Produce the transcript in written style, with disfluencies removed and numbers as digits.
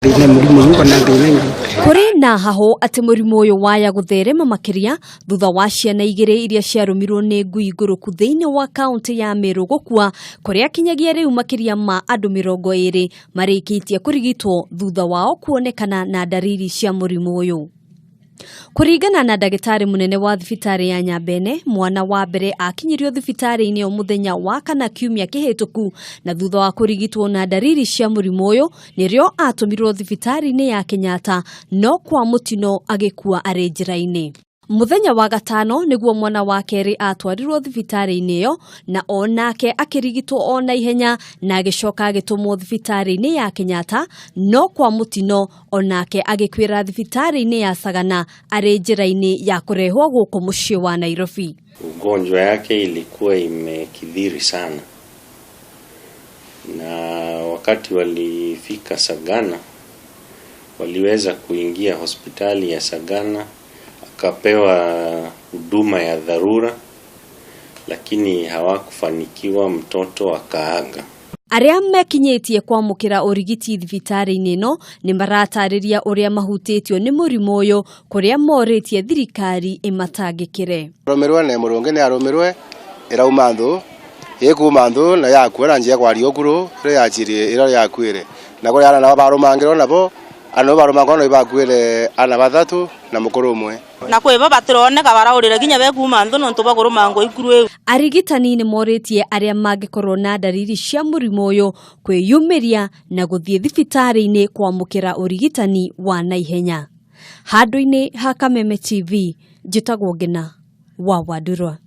Thĩna mũrimũ ũyũ kana thĩna ingĩ. Kũrĩ na hahũ atĩ mũrimũ ũyũ waya gũtherema makĩria thutha wa ciana igĩrĩ iria ciarũmirwo nĩ ngui ngũrũku thĩinĩ wa kaũntĩ ya Meru gũkua, kũrĩa kinyagia rĩu makĩria ma andũ 20 marĩkĩtie kũrigitwo thutha wao kuonekana na ndariri cia mũrimũ ũyũ. Kũringana na ndagĩtarĩ mũnene wa thibitarĩ ya Nyambene, mwana wa mbere akinyirio thibitarĩ-inĩ ĩyo mũthenya wa kana kiumia kĩhĩtũku na thutha wa kũrigitwo na ndariri cia mũrimũ ũyũ nĩrĩo atũmirwo thibitarĩ-inĩ ya Kenyatta no kwa mũtino agĩkua arĩ njĩra-inĩ. Mũthenya wa gatano nĩguo mwana wa kerĩ atwarirwo thibitarĩ-inĩ ĩyo na o nake akĩrigitwo o na ihenya na agĩcoka agĩtũmwo thibitarĩ-inĩ ya Kenyatta no kwa mũtino o nake agĩkuĩra thibitarĩ-inĩ ya Sagana arĩ njĩra-inĩ ya kũrehwo gũkũ mũciĩ wa Nairobi. Ugonjwa yake ilikuwa imekithiri sana, na wakati walifika Sagana waliweza kuingia hospitali ya Sagana, akapewa huduma ya dharura, lakini hawakufanikiwa, mtoto akaaga. Arĩa mekinyĩtie kwamũkĩra ũrigiti thibitarĩ-inĩ ĩno nĩ maratarĩria ũrĩa mahutĩtio nĩ mũrimũ ũyũ kũrĩa morĩtie thirikari ĩmatangĩkĩre. Arũmĩrwe na mũrũngi nĩ arũmĩrwe ĩrauma nthũ ĩkuma nthũ na yakua na njia kwaria ũkuru ĩrĩa yachirie ĩrĩa yakuire na kũrĩ ana nao barũmangĩrwo nabo ana barũmangĩrwo no bakuire ana bathatu na mũkũrũ ũmwe. Na kwĩ batironeka baraũrĩra nginya bekuma nthũ nontu bakũrũmangwo ikuru ĩu. Arigitani nĩ morĩtie arĩa mangĩkorwo na ndariri cia mũrimũ ũyũ kwĩyumĩria na gũthiĩ thibitarĩ-inĩ kwamũkĩra ũrigitani wa naihenya. Handũ-inĩ ha Kameme TV, njĩtagwo Ngina wa Wandurwa.